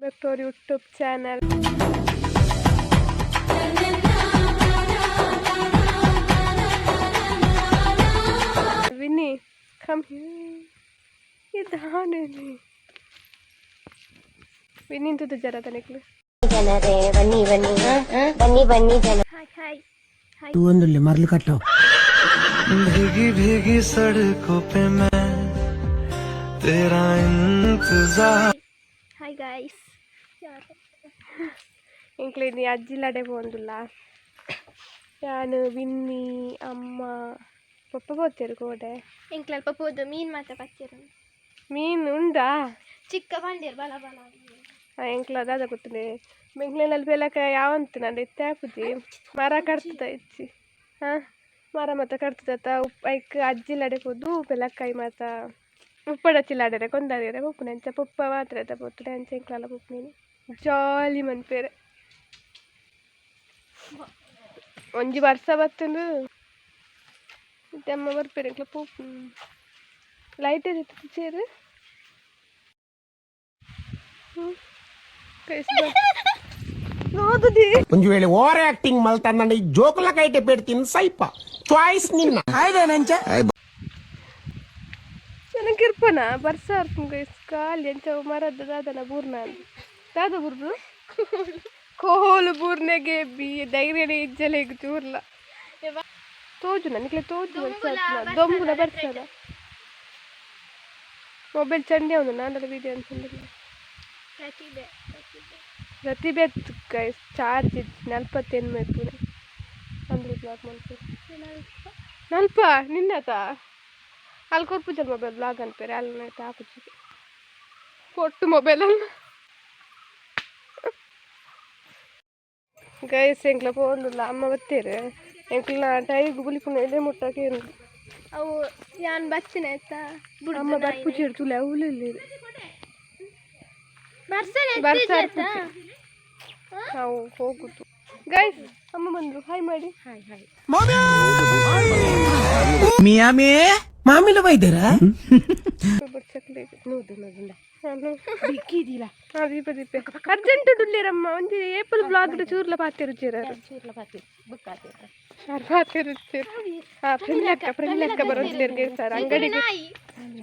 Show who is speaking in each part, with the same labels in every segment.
Speaker 1: Back to our YouTube channel. Vinny, come here. ಇದಾನೆ Vinnie ತುದು ಜರ ತನಕ್ಲು.
Speaker 2: ಜನರೇ ಬನ್ನಿ ಬನ್ನಿ, ಬನ್ನಿ ಬನ್ನಿ ಜನ.
Speaker 3: Hi hi.
Speaker 4: ಒಂದುಲ್ಲೆ ಮರ್ಲು ಕಟ್ಟವು.
Speaker 5: भीगी भीगी सड़कों पे मैं तेरा इंतजार.
Speaker 3: Hi guys.
Speaker 1: ಎಂಕ್ಲೆ ನೀ ಅಜ್ಜಿಲಡೆ ಪೋಂದುಲ್ಲ. ಯಾನು, ವಿನ್ನಿ, ಅಮ್ಮ, ಪಪ್ಪ ಪೋತೇರು ಕೋಡೆ.
Speaker 3: ಎಂಕ್ಲಲ್ಪ ಪೋದು ಮೀನ್ ಮಾತ ಪಚ್ಚಿರು.
Speaker 1: ಮೀನು ಉಂಡಾ?
Speaker 3: ಚಿಕ್ಕ ಬಂದಿರು ಬಲ ಬಲ.
Speaker 1: ಎಂಕ್ಲ ದಾದ ಗೊತ್ತುಂಡೆ, ಬೆಂಗ್ಳೂರಲ್ಲಿ ಬೆಲಕ ಯಾವಂತ ನಾನು ಇತ್ತೆ ಆಪುಜಿ. ಮರ ಕಡ್ತದ ಇಚ್ಚಿ, ಹಾಂ, ಮರ ಮಾತ ಕಡ್ತದತ್ತ. ಉಪ್ಪು ಐಕ್ ಅಜ್ಜಿಲಡೆ ಪೋದು ಪೆಲಕ್ಕಾಯಿ ಮಾತ ಉಪ್ಪಡ ಚಿಲ್ಲಾಡರೆ ಕೊಂದಾರೆ ಪೊಪ್ಪುನೆ. ಅಂಚ ಪೊಪ್ಪ ಮಾತ್ರ ಅತ್ತ ಪೊತ್ತುನೆ. ಅಂಚ ಎಂಕ್ಲಲ ಪೊಪ್ಪುನೇನು ಜಾಲಿ ಮನ್ಪೇರೆ. ಒಂಜಿ ವರ್ಷ ಬತ್ತುಂಡು ಇತ್ತೆ ಅಮ್ಮ ಬರ್ಪೇರೆ. ಎಂಕ್ಲ ಪೋಪು ಲೈಟ್ ಚೇರು ಹ್ಞೂ ನೋದುದಿ.
Speaker 6: ಒಂದು ವೇಳೆ ಓವರ್ ಆಕ್ಟಿಂಗ್ ಮಲ್ತಂದಂಡ ಈ ಜೋಕುಲ ಕೈಟೆ ಪೆಡ್ತೀನಿ ಸೈಪ ಚಾಯ್ಸ್ ನಿನ್ನ.
Speaker 1: ನನಗೆ ಕಿರ್ಪನ ಬರ್ಸ ಗೈಸ್ ಖಾಲಿ. ಅಂಚ ಮರದ ದಾದನ ಬೂರ್ನ ದಾದ ಬುರ್ರು ಕೋಲು ಬೂರ್ನೆಗೆ ಬಿ ಧೈರ್ಯನೇ ಇಜ್ಜಲೆಗ್ ಚೂರ್ಲ ತೋಜು ನನಗೆ ತೋಜು. ದೊಂಬುನ ಬರ್ತದ. ಮೊಬೈಲ್ ಚಂಡಿ ಅವನು ನಾನು ವಿಡಿಯೋ ಅನ್ಕೊಂಡಿಲ್ಲ.
Speaker 3: ಪ್ರತಿಭೆ.
Speaker 1: ಪ್ರತಿಭೆ ಗೈಸ್, ಚಾರ್ಜ್ ಇತ್ತು 48 ಇಪ್ಪುನೆ ಅಂದ್ರೆ ಬ್ಲಾಗ್ ಮನ್ಪು ನಲ್ಪ ನಿನ್ನತ ಅಲ್ಲಿ ಕೊರ್ಪುಜಲ್ ಮೊಬೈಲ್ ಬ್ಲಾಗ್ ಅನ್ಪೇರೆ. ಅಲ್ಲಿ ಆಪುಜಿಗೆ ಕೊಟ್ಟು ಮೊಬೈಲ್ ಅಲ್ಲ ಗೈಸ್. ಎಂಕ್ಲ ಪೋಂದುಲ್ಲ, ಅಮ್ಮ ಬತ್ತೇರು. ಎಂಕ್ಲ ಟೈಗ್ ಬುಲಿಪುನ ಎದೆ ಮುಟ್ಟಕ್ಕೆ.
Speaker 3: ಅವು ಯಾನ್ ಬಚ್ಚಿನ ಆಯ್ತಾ?
Speaker 1: ಅಮ್ಮ ಬರ್ಪುಜೇರು ತುಲೆ ಅವಳು ಇಲ್ಲಿ.
Speaker 3: ಬರ್ಸನೆ.
Speaker 1: ಬರ್ಸ. ನಾವು ಹೋಗುದು ಗೈಸ್. ಅಮ್ಮ ಬಂದ್ರು, ಹಾಯ್ ಮಾಡಿ.
Speaker 4: ಮಿಯಾಮಿ ಮಾಮಿಲ ಬೈದರಾ?
Speaker 1: ದೀಪ ದೀಪ ಅರ್ಜೆಂಟ್ ಡುಲ್ಲೇರಮ್ಮ. ಒಂಜಿ ಏಪಲ್ ಬ್ಲಾಗ್ ಚೂರ್ಲ ಪಾತೆರು ಚೀರ ಪಾತೆರು. ಹಾ, ಪ್ರಮಿಲಕ್ಕ, ಪ್ರಮಿಲಕ್ಕ ಬರೋದಿಲ್ಲೇರ್ ಸರ್ ಅಂಗಡಿಗೆ.
Speaker 3: ನಾಯಿ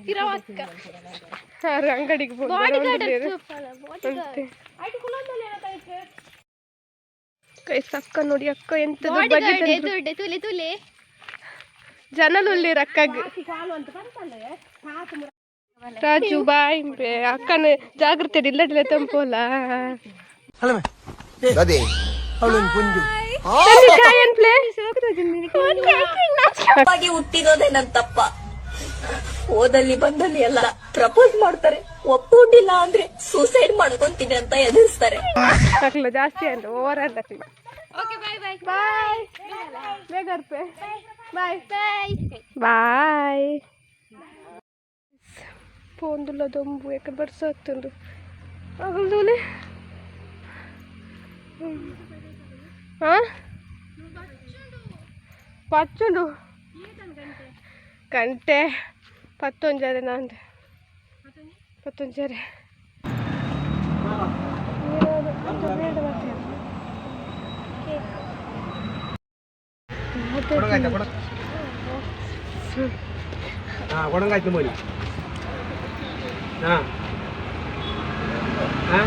Speaker 3: ಪಿರವಕ್ಕ.
Speaker 1: ಸರ್ ಅಂಗಡಿಗೆ ಬರೋದಿಲ್ಲೇರು. ಗೈಸ್, ಅಕ್ಕ ನೋಡಿ, ಅಕ್ಕ ಎಂತದ ಬಗ್ಗೆ ತಂದ್ರು.
Speaker 3: ದೊಡ್ಡ ತುಲೆ ತುಲೆ.
Speaker 1: ಜನಲುಲ್ಲೇರು ಅಕ್ಕಗ್. ರಾಜು ಬಾಯ್. ಅಕ್ಕನ ಜಾಗ್ರತೆ ಇಲ್ಲಡಿಲ್ಲ ತಂಪೋಲ.
Speaker 6: ಅದೇ.
Speaker 4: ಅವಳೊಂದು ಪುಂಜು.
Speaker 1: ಪ್ಲೇ.
Speaker 7: ಆಗಿ ಹುಟ್ಟಿರೋದೇ ನನ್ ತಪ್ಪ. ಹೋದಲ್ಲಿ ಬಂದಲ್ಲಿ ಎಲ್ಲ ಪ್ರಪೋಸ್ ಮಾಡ್ತಾರೆ. ಒಪ್ಕೊಂಡಿಲ್ಲ ಅಂದ್ರೆ ಸೂಸೈಡ್ ಮಾಡ್ಕೊಂತೀನಿ ಅಂತ ಎದುರಿಸ್ತಾರೆ.
Speaker 1: ಅಕ್ಲ ಜಾಸ್ತಿ ಅಂದ ಓವರ್ ಅಂದ ಅಕ್ಲ.
Speaker 3: Okay, bye bye.
Speaker 1: ಬಾಯ್, ಬೇಗ ಅರ್ಪೆ. ಬಾಯ್.
Speaker 3: ಬಾಯ್.
Speaker 1: ಬಾಯ್. ಪೋಂದುಲ್ಲ ದೊಂಬು ಯಾಕೆ ಬರ್ಸತ್ತುಂಡು ಆಗಲ್ದೂಲೆ. ಹಾಂ, ಪಚ್ಚುಂಡು ಗಂಟೆ ಪತ್ತೊಂಜರೆ ನಂದು ಪತ್ತೊಂಜರೆ. ಬೇಡ.
Speaker 6: ಹಾ, ಕೊಡಂಗಾಯ್ತು ಮೋಲಿ. ಹಾ ಹಾ,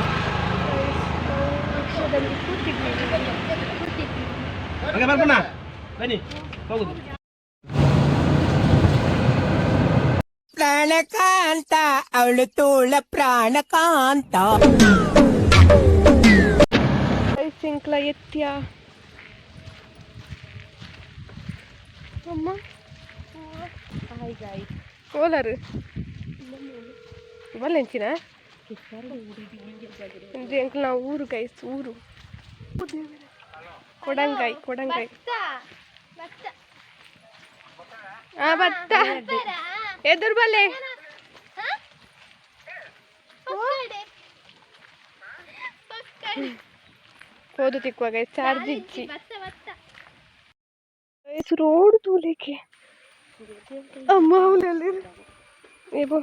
Speaker 6: ಹಾಗೆ ಬರ್ಪಣ್ಣ, ಬನ್ನಿ ಹೋಗುದು.
Speaker 4: ಪ್ರಾಣಕಾಂತ ಅವಳು ತೋಳ ಪ್ರಾಣಕಾಂತ.
Speaker 1: ಸಿಂಕ್ಲ ಎತ್ತಿಯ ಅಮ್ಮ ಕೋಲಾರು ಬಲ್ಲೆಂಚಿನ ಎಂಕ್ಲ ನಾವು ಊರು ಗೈಸ್, ಊರು ಕೊಡಂಗಾಯಿ, ಕೊಡಂಗಾಯಿ.
Speaker 3: ಭತ್ತ ಭತ್ತ.
Speaker 1: ಆ ಭತ್ತ ಎದುರು ಬಲ್ಲೆ.
Speaker 3: ಪಕ್ಕಡೆ ಪಕ್ಕಡೆ.
Speaker 1: ಹೋದು ತಿಕ್ಕುವಾಗ ಚಾರ್ಜ್ ಇಜ್ಜಿ.
Speaker 3: ಭತ್ತ ಭತ್ತ.
Speaker 1: ಗೈಸ್, ರೋಡ್ ತೂಲಿಕ್ಕೆ ಅಮ್ಮ ಅವನಲ್ಲಿ ಏಬೋ.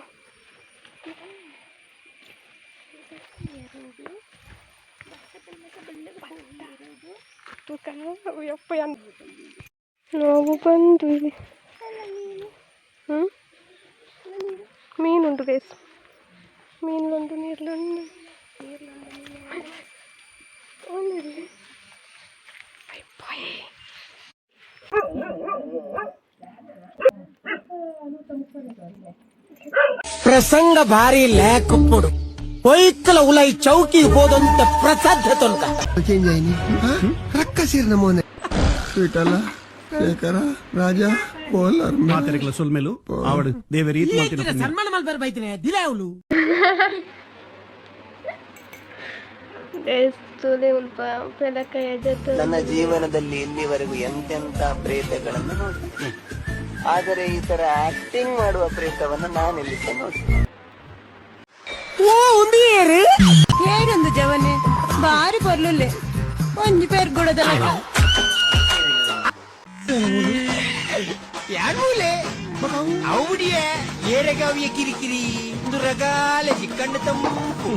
Speaker 1: ಯಪ್ಪ, ನಾವು ಬಂದ್ವಿ. ಮೀನುಂಟು ಗೈಸ್, ಮೀನುಂಟು, ನೀರ್ಲುಂಡು ನೀರ್ಲುಂಡು.
Speaker 4: ಪ್ರಸಂಗ ಭಾರಿ ಲೇಕುಪ್ಪುಡು ಪೊಯ್ಕಲ ಉಲೈ ಚೌಕಿ ಹೋದಂತ ಪ್ರಸಾದ ತೊಲ್ಕ.
Speaker 8: ಚೇಂಜ್ ಆಯ್ನಿ ರಕ್ಕಸೀರ್ ನಮೋನೆ ವಿಠಲ ಶೇಖರ ರಾಜ ಕೋಲಾರ್.
Speaker 9: ಮಾತೆರೆಗ್ಲ ಸೊಲ್ಮೆಲು ಆವಡು ದೇವರ ಈತ್ ಮಲ್ತಿನ ಪುಣ್ಯ.
Speaker 4: ಸನ್ಮಾನ ಮಲ್ಬರ್ ಬೈತಿನಿ ದಿಲ ಅವಳು.
Speaker 1: ಗೈಸ್, ತೂಲೆ ಮುಲ್ಪ ಪೆಲಕಾಯಿ ಎಜತ್ತು.
Speaker 10: ನನ್ನ ಜೀವನದಲ್ಲಿ ಇಲ್ಲಿವರೆಗೂ ಎಂತೆಂತ ಪ್ರೇತಗಳನ್ನು ನೋಡಿದ್ದೇನೆ, ಆದರೆ ಈ ತರ ಆಕ್ಟಿಂಗ್ ಮಾಡುವ ಪ್ರೇತವನ್ನು ನಾನೆಲ್ಲಿ ಸಹ ನೋಡಿದ್ದೇನೆ.
Speaker 4: ಓ ಉಂದಿಯೇರು.
Speaker 7: ಏನೊಂದು ಜವನೆ ಬಾರಿ ಪೊರ್ಲುಲ್ಲೆ, ಒಂಜಿ ಪೇರ್ಗುಡದಲ್ಲ.
Speaker 4: ಯಾಮೂಲೆ ಅವಡಿಯ ಏರಗಾವಿಯ ಕಿರಿಕಿರಿ ಒಂದು ರಗಾಲೆ ಕಣ್ಣು ತಂಪು.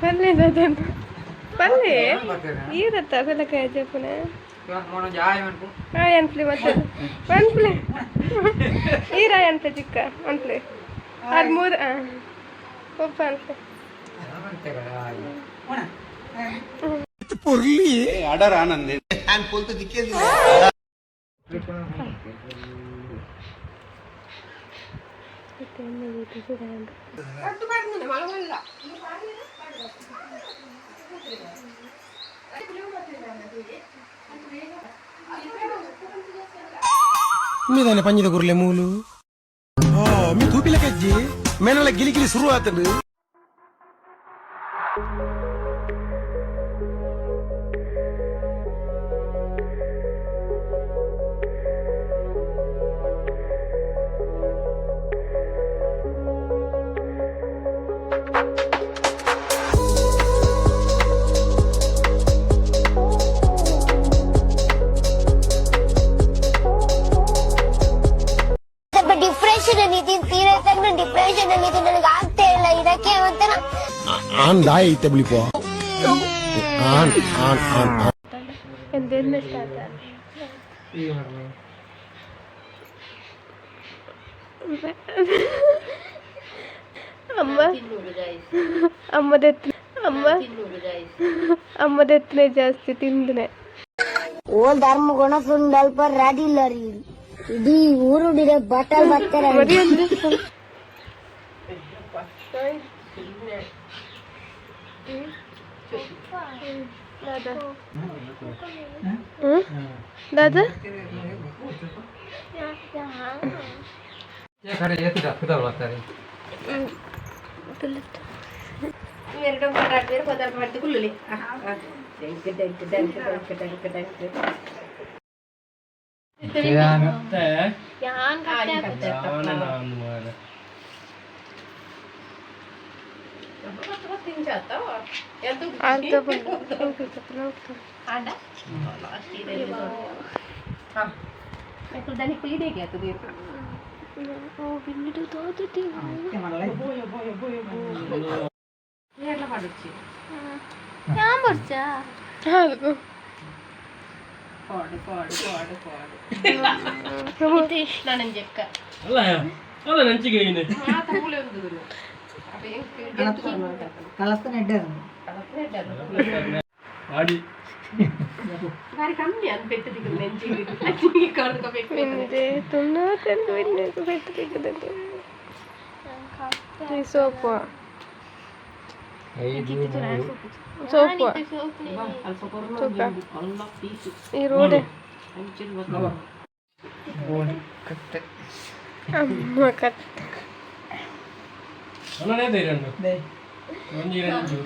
Speaker 1: ಪಲ್ಲೆ ಅದನ್ನು ಪಲ್ಲೆ ಈರತ್ತ ಪೆಲಕಾಯಿ ಜಪ್ಪುನೆ. ಹಾ, ಎನ್ಪ್ಲೆ ಮತ್ತೆ ಒನ್ಪ್ಲೆ ಈರ ಎನ್ಪ್ಲೆ ಚಿಕ್ಕ ಒನ್ಪ್ಲೆ ಅದು ಮೂರು. ಹಾಂ, ಒಪ್ಪ ಅನ್ಪ್ಲೆ.
Speaker 4: ಪೊರ್ಲಿ.
Speaker 9: ಅಡರ್ ಆನಂದ್.
Speaker 4: ಮೀದಾನೆ ಪಂಜಿದ ಗುರ್ಲೆ ಮೂಲು ಮೀ ತೂಪಿಲ ಕಜ್ಜಿ ಮೇನಲ ಗಿಲಿ ಗಿಲಿ ಶುರು ಆತಂಡು.
Speaker 2: ಸ್ವಲ್ಪ ಡಿಪ್ರೆಷನ್ ಅಲ್ಲಿ ಇದ್ದೀನಿ, ಸೀರಿಯಸ್ ಆಗಿ ನಾನು ಡಿಪ್ರೆಷನ್ ಅಲ್ಲಿ ಇದ್ದೀನಿ. ನನಗೆ ಆಗ್ತಾ ಇಲ್ಲ ಇದಕ್ಕೆ ಒಂಥರ.
Speaker 6: ಆನ್ ದಾಯ ಐತೆ ಬಿಳಿಪೋ on on on on.
Speaker 1: ಎಂದೆಲ್ಲ ಸ್ಟಾರ್ಟ್. ಅಮ್ಮ ಅಮ್ಮದೆತ್ತ ಅಮ್ಮ ಅಮ್ಮದೆತ್ತನೆ ಜಾಸ್ತಿ ತಿಂದನೆ.
Speaker 2: ಓ ಧರ್ಮ ಗುಣ ಸುಂಡಲ್ಪ ರಾಡಿಲ್ಲ ರೀ, ಇಡೀ ಊರುಡಿರ ಬಟಲ್ ಬರ್ತಾರೆ.
Speaker 1: ದಾದಾ. ಅರ್ಧ ಬಂದು. ಹೌದು.
Speaker 11: ಅಲ್ಲ, ನಂಚಿಗೆ. ಆಡಿ.
Speaker 1: ವಿನ್ನಿದೆ ತುಂಬ ತಂದು ವಿನ್ನಿಗೆ ಪೆಟ್ಟು ತಿಕ್ಕದಂತೆ. ಈ ಸೋಪು ಸೋಪು ತೂಕ ಈ ರೋಡ್ ಅಮ್ಮ ಕಟ್.
Speaker 11: ಅಲ್ಲನೇ ಎರಡು ಒಂಜಿ ರಂಜು.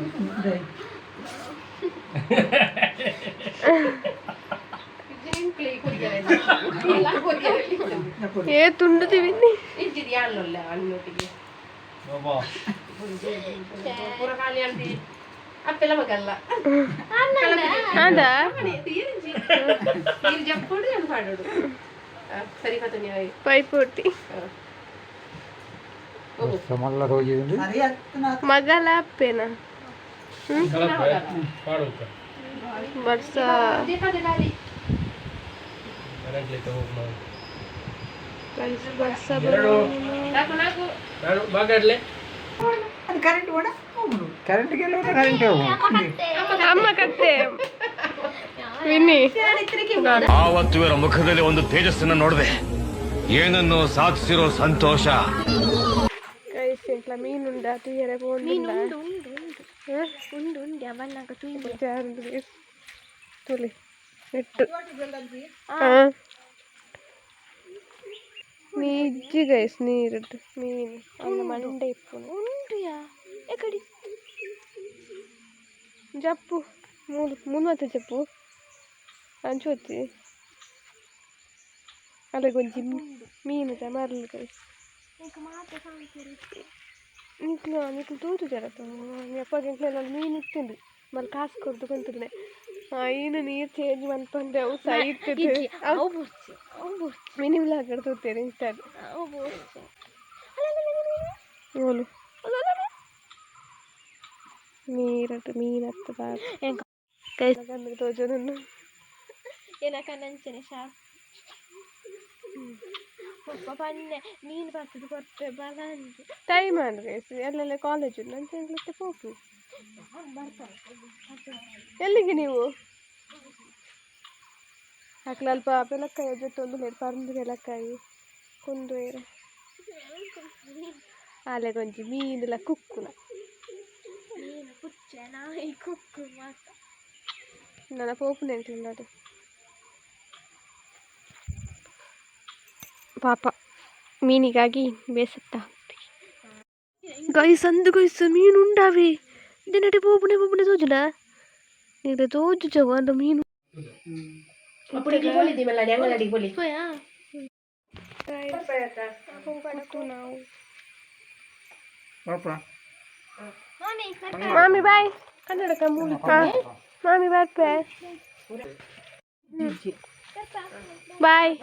Speaker 1: ಏ ತುಂಡುದಿ ವಿನ್ನಿ.
Speaker 11: ಬಾಬಾ.
Speaker 1: ಅಂದ ಪೈಪೋಟಿ ಮಗಲ ಅಪ್ಪೇನ ಬರ್ಸ ಬರ್ಸ. ಅಮ್ಮ ಕತ್ತೆ ವಿನ್ನಿ.
Speaker 12: ಆವತ್ತು ಇವರ ಮುಖದಲ್ಲಿ ಒಂದು ತೇಜಸ್ಸನ್ನು ನೋಡಿದೆ, ಏನನ್ನು ಸಾಧಿಸಿರೋ ಸಂತೋಷ.
Speaker 1: ಗೈಸ್, ಎಂಕ್ಲ ಮೀನುಂಡ ತೂಯರೆ.
Speaker 3: ಮೀನು ಉಂಡು ಉಂಡು ಉಂಡು ಉಂಡು ಉಂಡು ಅವನ್ನಾಗ ತೂಯಿ.
Speaker 1: ತುಲಿ ನೆಟ್ಟು ನೀಜ್ಜಿ ಗೈಸ್, ನೀರುಡು ಮೀನು ಅಲ್ಲ ಮಂಡೆ ಇಪ್ಪುನು.
Speaker 3: ಉಂಡುಯಾ ಎಕಡಿ?
Speaker 1: ಜಪ್ಪು ಮೂಲು ಮೂಲು ಮಾತ ಜಪ್ಪು ಅಂಚೋತಿ ಅಲ್ಲಗೊಂಜಿ ಮೀನುದ ಮರ್ಲು ಗೈಸ್. ನಿಕ್ಲು ನಿಕ್ಲು ತೂತು ಜರತ ಅಪ್ಪಗೆ ಎಂಕ್ಲೆಲ್ಲ ಮೀನು ಇತ್ತಿಂದು ಮಲ್ ಕಾಸು ಕೊರ್ದು ಕೊಂತುನೆ ಐನು ನೀರು ಚೇಂಜ್ ಮನ್ಪಂದೆ ಅವು ಸೈತದೆ.
Speaker 3: ಅವು ಬೋರ್ಚಿ, ಅವು ಬೋರ್ಚಿ.
Speaker 1: Mini vlogger ತೂತೇನೆ ಇನ್ಸ್ಟಾಡ್.
Speaker 3: ಅವು ಬೋರ್ಚಿ.
Speaker 1: ಓಲು ನೀರಟ್ಟು ಮೀನು ಹತ್ತದ ತೋಜೋನು.
Speaker 3: ಏನಕ್ಕ ನಂಚನೆ ಶಾರ್ಪ್ ಪಪ್ಪ ಪನ್ನೆ ಮೀನು ಬರ್ತದೆ ಕೊರ್ಪೆ ಬಲ ಅಂದು.
Speaker 1: ಟೈಮ್ ಅಂದ್ರೆ ಎಲ್ಲೆಲ್ಲ ಕಾಲೇಜ್ ನಂಚೆ ಪೋಪು. ಎಲ್ಲಿಗೆ ನೀವು ಅಕ್ಲ ಅಲ್ಪ ಪೆಲಕ್ಕಾಯಿ ಜೊತೆ ಒಂದು ಪರಂದು ಪೆಲಕ್ಕಾಯಿ ಕೊಂಡೊಯ್ರೆ ಆಲೆಗೊಂಜಿ ಮೀನುಲ ಕುಕ್ಕುಲ.
Speaker 3: ಮೀನು ಪುಚ್ಚೆ ನಾಯಿ ಕುಕ್ಕು ಮಾತ.
Speaker 1: ನನ್ನ ಪೋಪುನ ಎಂಕ್ಲೆಲ್ಲಾಡು ಪಾಪ ಮೀನಿಗಾಗಿ ಬೇಸತ್ತ. ಗೈಸ್, ಅಂದು ಗೈಸ್, ಮೀನು ಉಂಡಾವೆ. ದಿನಟಿ ಪೋಪುನೆ ಪೋಪುನೆ ತೋಜುಂಡ ನೀರು ತೋಜು ಜವ ಅಂದ ಮೀನು.
Speaker 3: ಪೋಯಾ.
Speaker 1: ನಾವು ಮಾಮಿ ಬಾಯ್. ಕನ್ನಡಕ ಮೂಲ ಮಾಮಿ ಬರ್ಪೆ. ಬಾಯ್.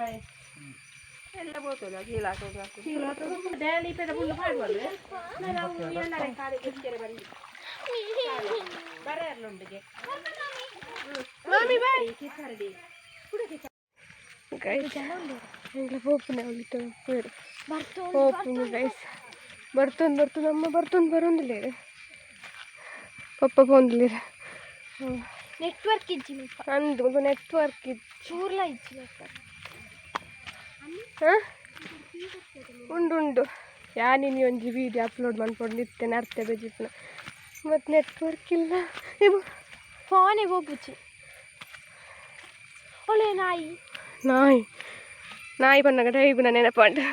Speaker 1: ಮಾಮಿ ಬಾಯ್. ಗೈಸ್, ಎಂಕ್ಲ ಪೋಪುನೆ ಉಳಿತು ಪೋಪುನು ಗೈಸ್. ಬರ್ತೊಂದು ಬರ್ತೊಂದು ಅಮ್ಮ ಬರ್ತೊಂದು ಬರೋಂದಿಲ್ಲೇರು ಪಪ್ಪ ಪೋಂದಿಲ್ಲೇರು.
Speaker 3: ನೆಟ್ವರ್ಕ್ ಇಜ್ಜಿ ಮುಲ್ಪ.
Speaker 1: ಅಂದು ಒಂದು ನೆಟ್ವರ್ಕ್ ಇಜ್ಜಿ.
Speaker 3: ಚೂರ್ಲ ಇಜ್ಜಿ ನೆಟ್ವರ್ಕ್.
Speaker 1: ಹಾಂ, ಉಂಡು ಉಂಡು. ಯಾನಿನಿ ಒಂಜಿ ವೀಡಿಯೋ ಅಪ್ಲೋಡ್ ಮನ್ಪೊಂಡು ಇತ್ತೆ ನರ್ತೆ ಬೆಜಿಪುನ ಮತ್ತು ನೆಟ್ವರ್ಕ್ ಇಲ್ಲ ಇವು.
Speaker 3: ಫೋನಿಗೆ ಹೋಗ್ಬುಚ್ಚಿ ಒಳ್ಳೆ ನಾಯಿ.
Speaker 1: ನಾಯಿ ನಾಯಿ ಪನ್ನಗ ಟೈಗುನ ನೆನಪಂಡು.